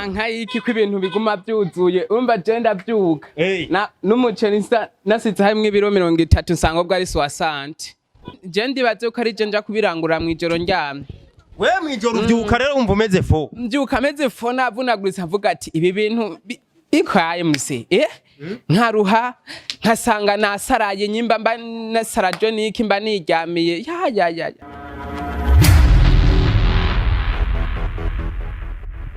Manka y'iki ko ibintu biguma byuzuye? Urumva je ndavyuka n'umuceri nasize harimwo ibiro 30, nsanga ubwo ari 60. Je ndibaze ko ari je nja kubirangura mw'ijoro ndyamye. We mwijoro uvyuka rero wumva umeze fo? Mbyuka meze fo, navunaguritse, avuga ati ibi bintu bikwaye muse, nkaruha, nkasanga nasaraye, nyimba mba nasarajwe niki, mba niryamiye ya ya ya ya.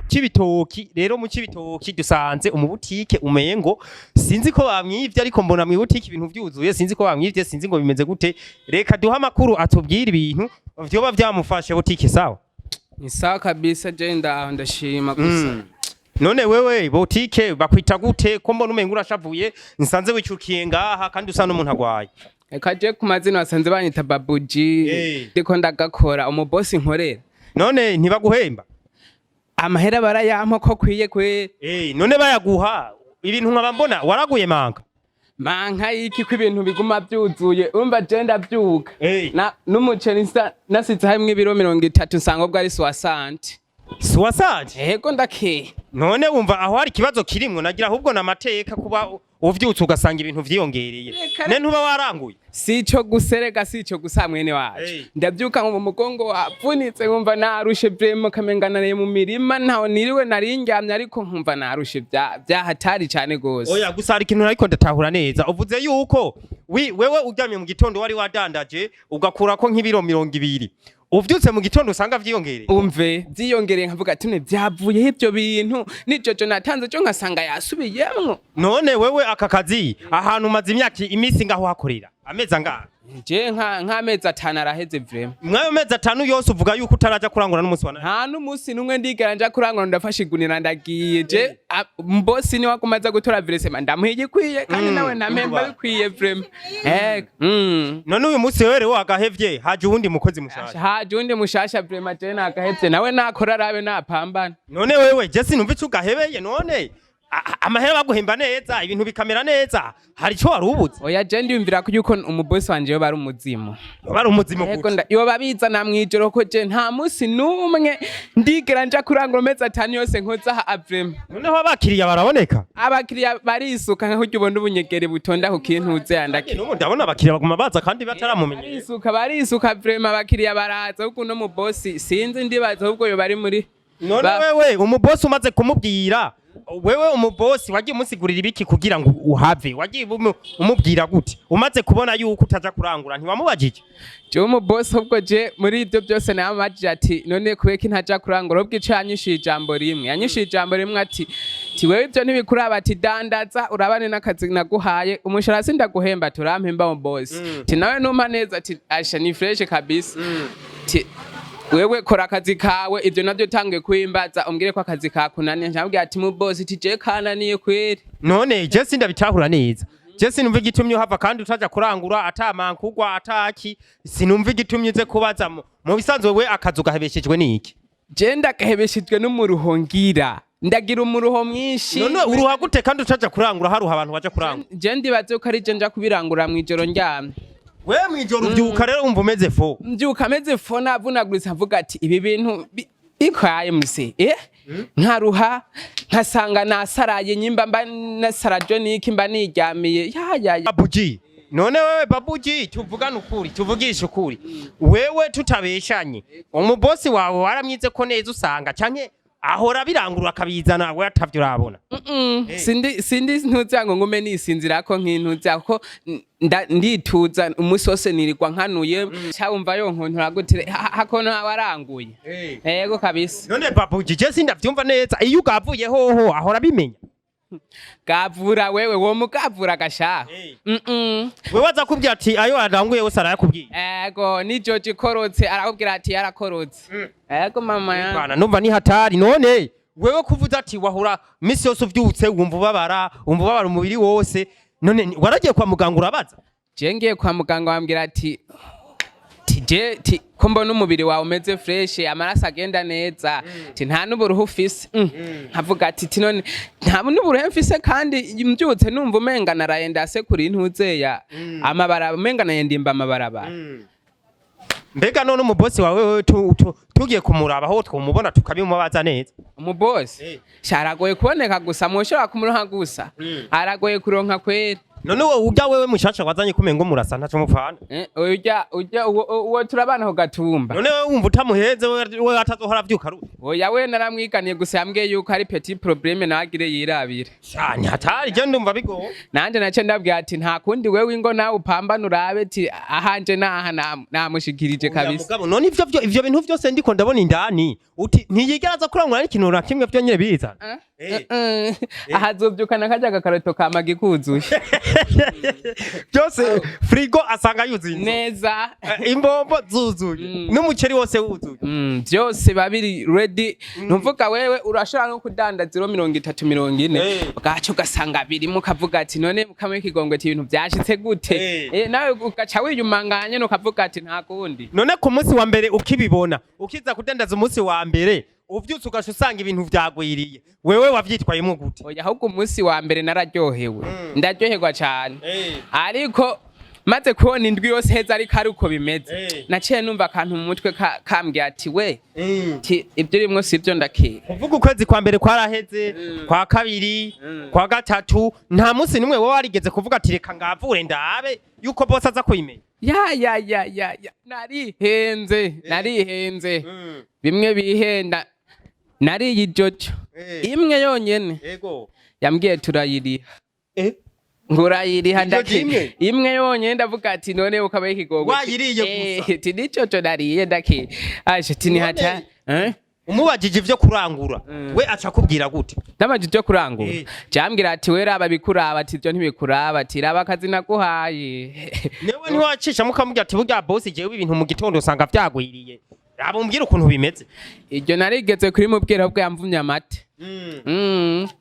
Cibitoki rero, mu Cibitoki dusanze umubutike umengo sinzi ko bamwivye, ariko mbona mwibutike ibintu vyuzuye. Sinzi ko bamwivye, sinzi ngo bimeze gute. Reka duha amakuru atubwire ibintu vyoba vyamufashe. Butike sawa? Ni sawa kabisa, je ndaho ndashima gusa. None wewe butike bakwita gute, ko mbona umengo urashavuye, nsanze wicukiye ngaha kandi usa n'umuntu agwaye? Reka je ku mazina basanze banyita Babuji. Ndiko ndagakora umubosi nkorera. None ntibaguhemba? Amahera barayampa ko kwiye kweri. None bayaguha ibintu nkaba mbona waraguye manka? Manka y'iki ko ibintu biguma byuzuye? Urumva je ndavyuka n'umuceri nasize harimwo ibiro 30, nsanga ubwo ari 60. 60? Ego, ndakeye. None wumva aho hari ikibazo kirimwo? Nagira ahubwo namateka kuba uvyutse ugasanga ibintu vyiyongereye. Reka. Ne ntuba waranguye? Sico guserega, sico gusa mwene wacu. Ndavyuka nkumva umugongo wavunitse, nkumva narushe vraiment, kamenga nariye mu mirima, ntaho niriwe, nari ndyamye, ariko nkumva narushe vyahatari cane gose. Oya, gusa hari ikintu ariko ndatahura neza. Uvuze yuko wewe uryamye mu gitondo wari wadandaje ugakurako nk'ibiro 20, uvyutse mu gitondo usanga vyiyongereye. Umve, vyiyongereye, nkavuga ati ne vyavuyeho ivyo bintu, nijojo natanze jo nkasanga yasubiyemwo. None wewe aka kazi ahantu umaze imyaka iminsi ngaho hakorera amezi angahe? Je nk'amezi 5 araheze vraiment. Mwayo mezi 5 yose uvuga yuko utaraja kurangura n'umunsi wa Nta n'umunsi n'umwe ndigera nja kurangura. Ndafashe igunira ndagiye je. Mbosi niwe agumaza gutora versement, ndamuha igikwiye kandi nawe ntampemba bikwiye vraiment. None uyu munsi wewe rero wagahevye, haje uwundi mukozi mushasha? Haje uwundi mushasha vraiment. Je nagahevye, nawe nakora arabe napambana. None wewe je sinumva ico ugahebeye. None amahera baguhemba neza, ibintu bikamera neza, hari ico wari ubuze? Oya, je ndiyumvira ko yuko umubosi wanje yoba ari umuzimu. Bari umuzimu? Ego. Gute? Yoba bizana mw'ijoro, ko je nta munsi n'umwe ndigera nja kurangura amezi 5 yose nkoza aha vraiment. Noneho abakiriya baraboneka? Abakiriya barisuka, nkaho urya ubona ubunyegeri butonda ku kintu uze yandake. N'ubu ndabona abakiriya baguma baza kandi bataramumenyera. Barisuka, barisuka vraiment, abakiriya baraza. Ahubwo uno mubosi sinzi, ndibaza ahubwo yoba ari muri None wewe umubosi umaze kumubwira, wewe umubosi wagiye umusigurira ibiki kugira ngo uhave? Wagiye umubwira gute umaze kubona yuko utaja kurangura? Ntiwamubajije? Jewe umubosi, ahubwo je muri ibyo byose namubajije ati none kubera ko ntaja kurangura? Ahubwo ico yanyishuye ijambo rimwe, yanyishuye ijambo rimwe ati ti wewe ibyo ntibikuraba, ati dandaza urabane n'akazi naguhaye, umushahara sindaguhemba, turampemba umubosi, ti nawe numpa neza, ati asha ni fresh kabisa, ti wewe kora akazi kawe, ibyo navyo tanguye kwimbaza umbwire ko akazi kakunaniye. Ncamubwira ati mubosi, ti je kananiye kweri. None je sindabitahura neza. Je sinumva igitumye uhava kandi utaja kurangura, atamankugwa ataki. Sinumva igitumye uze kubaza. Mu bisanzwe we akazi ugahebeshejwe n'iki? Je ndagahebeshejwe n'umuruho ngira, ndagira umuruho mwinshi. None uruha gute kandi utaja kurangura, haruha abantu baja kurangura? Je ndibaze ko ari je nja kubirangura mw'ijoro ndyamye. We mwijoro uvyuka rero wumva umeze fo? Mbyuka meze fo, navunaguritse, avuga ati ibi bintu bikwaye muse, nkaruha, nkasanga nasaraye, nyimba mba nasarajwe niki, mba niryamiye ya ya ya. Babuji, none wewe Babuji, tuvugane ukuri, tuvugishe ukuri, wewe tutabeshanye, umubosi wawe waramwize ko neza usanga canke ahora birangurura akabizana we atavyo urabona? Sindi ntuza ngo ngume nisinzirako nk'intuza, kuko ndituza umunsi wose nirirwa nkanuye, cyawumva yo nkuntura gute hakono waranguye. Yego kabisa. None Babuji, je sindavyumva neza, iyo ugavuye hoho ahora abimenya? Gavura wewe, wo mugavura gasha. Wewe aza kubwira ati ayo aranguye wose arayakubwiye? Ego, ni George ikorotse arakubwira ati yarakorotse. Ego mama ya. Bana, numva ni hatari. None wewe kuvuza ati wahura misi yose uvyutse wumva ubabara, wumva ubabara umubiri wose, none waragiye kwa muganga urabaza? Je ngiye kwa muganga bambwira ati ti je ti ko mbona umubiri wawe umeze fresh, amaraso agenda neza, ti nta n'uburuhu ufise. Nkavuga ati ti none nta n'uburuhe mfise kandi mbyutse numva umenga naraye ndasekura intuzeya amabara, umenga naye ndimba amabarabara. Mbega none umubosi wawe wewe tugiye kumuraba aho twumubona tukabimubaza neza? Umubosi sha aragoye kuboneka, gusa mushobora kumuronka, gusa aragoye kuronka kwera. None wowe urya wewe mushasha wazanye kumengo murasa, ntaco mupfana? Urya uwo turabana ku gatumba. None wewe wumva utamuheze, wewe atazohora avyuka ruta? Oya, we naramwiganiye, gusa yambwiye yuko ari petit problème, nawe agire yirabire. Sha ni hatari, je ndumva bigoye. Nanje nace ndabwira ati nta kundi, wewe ingo nawe upambana urabe ti ahanje naha namushikirije Oya, kabisa. Mugabo none ivyo bintu vyose ndiko ndabona indani, uti ntiyigera aza kurangura n'ikintu na kimwe, vyo nyene bizana? Ahazovyukana karya gakarato ka magi kuzuye. Byose frigo asanga yuzuye inzu. Neza. Imbombo zuzuye n'umuceri wose wuzuye. Byose biba biri ready. Ntuvuga wewe urashobora no kudandaza iro 30, 40, bwaca ugasanga birimo, ukavuga ati none kamwe ikigongwe ati ibintu byashitse gute? Nawe ugaca wiyumanganye, ukavuga ati nta kundi. None ku munsi wa mbere ukibibona, ukiza kudandaza umunsi wa mbere, uvyutse ugaca usanga ibintu vyagwiriye, wewe wavyitwayemwo gute? Oya, ahubwo umunsi wa mbere nararyohewe, ndaryoherwa cyane, ariko maze kubona indwi yose heza ariko ari uko bimeze, naciye numva akantu mu mutwe kambwiye ati we ti ibyo urimwo si ibyo, ndakeka. Kuvuga ukwezi kwa mbere kwaraheze, kwa kabiri, kwa gatatu, nta munsi nimwe wowe warigeze kuvuga ati reka ngavure ndabe yuko bose aza kuyimenya? Ya ya ya ya ya, narihenze, narihenze bimwe bihenda. Nariye ijojo imwe yonyene. Yambwiye turayiriha. Ngo urayiriha? Ijojo Ndaki imwe? Imwe yonyene. Ndavuga ati none ukaba ikigogo. Wayiriye gusa? Ti nicoco nariye, ndaki aje ti nihata eh. Umubajije ivyo kurangura, we aca akubwira gute? Ndamaje ibyo kurangura, jambwira ati we raba bikuraba, ati ibyo ntibikuraba, ati raba akazi naguhaye. Newe ntiwacishamo ukamubwira ati burya bosi, jewe ibintu mu gitondo usanga vyagwiriye, raba umbwire ukuntu bimeze? Iryo narigeze kuri mubwira, ahubwo yamvumye amate.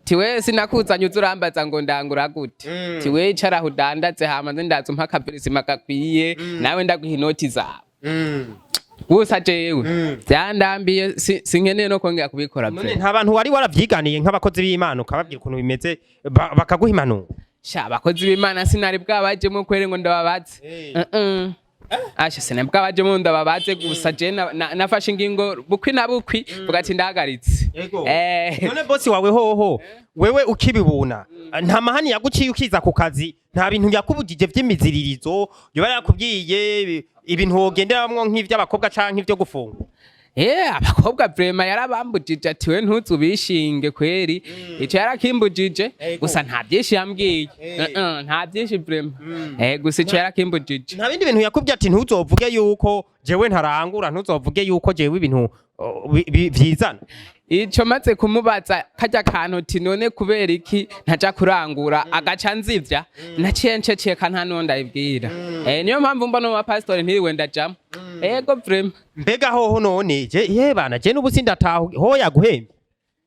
Tiwe sinakuzanye uza urambaza ngo ndangura gute. Tiwe icara aho udandaze, hama nze ndaza umpa akaverisima gakwiye, nawe ndaguha inoti zawe. Gusa jewe vyandambiye, sinkeneye no kongera kubikora. None Pe. nta bantu wari waravyiganiye nk'abakozi b'Imana, ukababwira ukuntu bimeze, bakaguha impanuro? Sha, abakozi b'Imana sinari bwabajemwo kwere ngo ndababaze. Asha, sinari bwabajemwo ndababaze, gusa je nafashe ingingo bukwi na bukwi vuga ati ndahagaritse. None bosi wawe hoho, wewe ukibibona, nta mahani yaguciye ukiza ku kazi? Nta bintu yakubujije vy'imiziririzo yoba yakubwiye, ibintu wogenderamwo nk'ivy'abakobwa canke ivyo gufunga? Abakobwa vraiment yarabambujije, ati we ntuzubishinge kweri. Ico yarakimbujije. Gusa nta byinshi yambwiye. Nta byinshi vraiment. Gusa ico yarakimbujije. Nta bindi bintu yakubwiye ati ntuzovuge yuko jewe ntarangura, ntuzovuge yuko jewe ibintu vyizana? Ico maze kumubaza karya kantu uti none kubera iki ntaja kurangura, agaca nzivya, naciye nceceka, nta nuwo ndayibwira. Niyo mpamvu mbona mu bapasitori ntiriwe ndajamwo. Ego vraiment. Mbega hoho none je ye bana, je n'ubu sindataha, ho yaguhembye?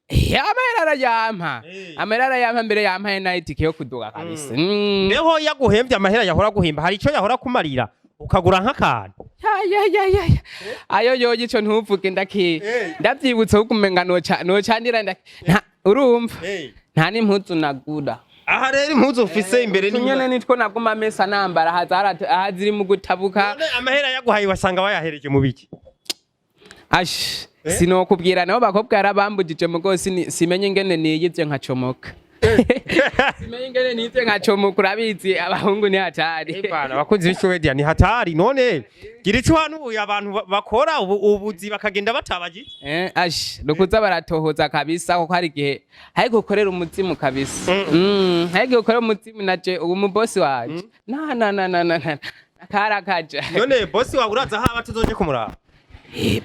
Amahera arayampa. Amahera arayampa, mbere yampaye n'ayitike yo kuduga kabisa. Mbeho yaguhembye, amahera yahora guhemba hari ico yahora kumarira ukagura nk'akantu? Ya, ya, ya, ya, ya. Ayo yoyo ico ntuvuge, ndaki ndavyibutse ahubwo umenga noca nocandira nta urumva nta n'impuzu nagura. Aha rero impuzu ufise imbere Utu nyene nitwo naguma mesa nambara, haza aha ziri mu gutabuka. None amahera yaguhaye wasanga wayahereje mu biki? Ash, sinokubwira, nabo bakobwa yarabambujije mugo simenye ingene niyivye nkacomoka. Simenye ingene niyivye nkacomoka, urabizi abahungu ni hatari. Bana abakunzi b'ishuwedia ni hatari. None gira ico uhanuye abantu bakora ubu ubuzi bakagenda batabagije. Ash, nukuza baratohoza kabisa, kuko hari igihe ariko ukorera umuzimu kabisa. Hari igihe ukorera umuzimu. Naje ubu mu boss wanje na na na na na na karakaja. None bosi wawe uraza haba tuzoje kumuraba?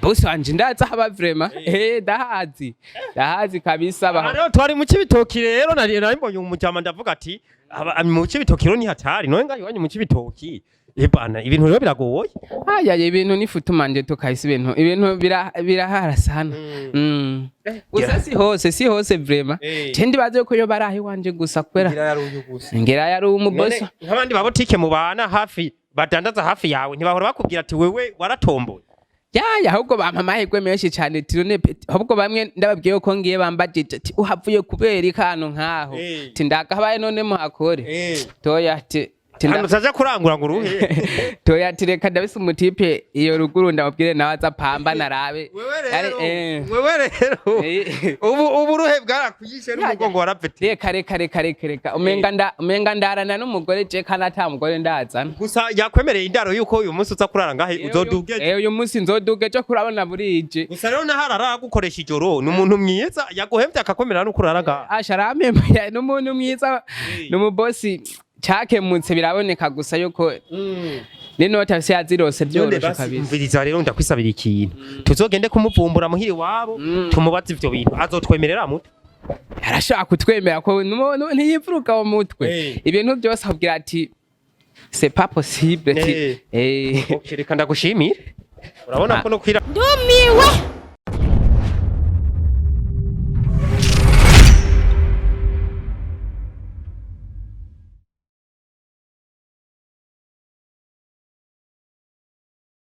Boss wanje ndaza haba vraiment. Ndahazi. Ndahazi kabisa Aha baho. rero twari mu Cibitoki, rero nari mbonye umujama ndavuga ati mu Cibitoki rero ni hatari. None ngaho iwanyu mu Cibitoki, bana, ibintu rero biragoye. Aya, ibintu ni futumanje tukahise ibintu birahara sana. Gusa si hose, si hose vraiment. Je ndibaze ko yo barahi iwanje gusa kubera ngira yari umuboss. None nk'abandi babotike mubana hafi, badandaza hafi yawe, ntibahora bakubwira ati wewe waratomboye? Ya, ahubwo bampa amahirwe menshi cyane tirone, ahubwo bamwe ndababwiye ko ngiye bambajije ati uhavuye kubera ikano nkaho, ti ndakabaye none muhakore toya ati. Hano utaja kurangura ngo uruhe. Toya, ati reka ndabise umutipe iyo ruguru, ndamubwire nawe aza pamba narabe. Wewe Ari, rero, wewe rero, ubu uruhe bwarakuyishe n'umugongo warapfete. Reka, reka, reka, reka, reka, umenga ndarana n'umugore je, kandi ata mugore ndazana. Gusa yakwemereye indaro yuko uyu munsi uza kurara ngahe, uzoduge? Uyu munsi nzoduge cyo kurabona burije. Gusa rero naho arara gukoresha ijoro, ni umuntu mwiza yaguhemvye akakwemerera no kurara ngaha. Asha, arampemba, n'umuntu mwiza, n'umubosi, cakemutse biraboneka gusa yuko n'inoti afise yazirose vyoroshe kabisa. Umviriza rero, ndakwisabira ikintu: tuzogende kumuvumbura muhiri wabo, tumubaze ivyo bintu, azotwemerera muto. Arashaka kutwemera ko ntiyivuruka mu mutwe. Ibintu byose abwira ati c'est pas possible, ati Okay, reka ndagushimire, urabona ko no kwira Ndumiwe.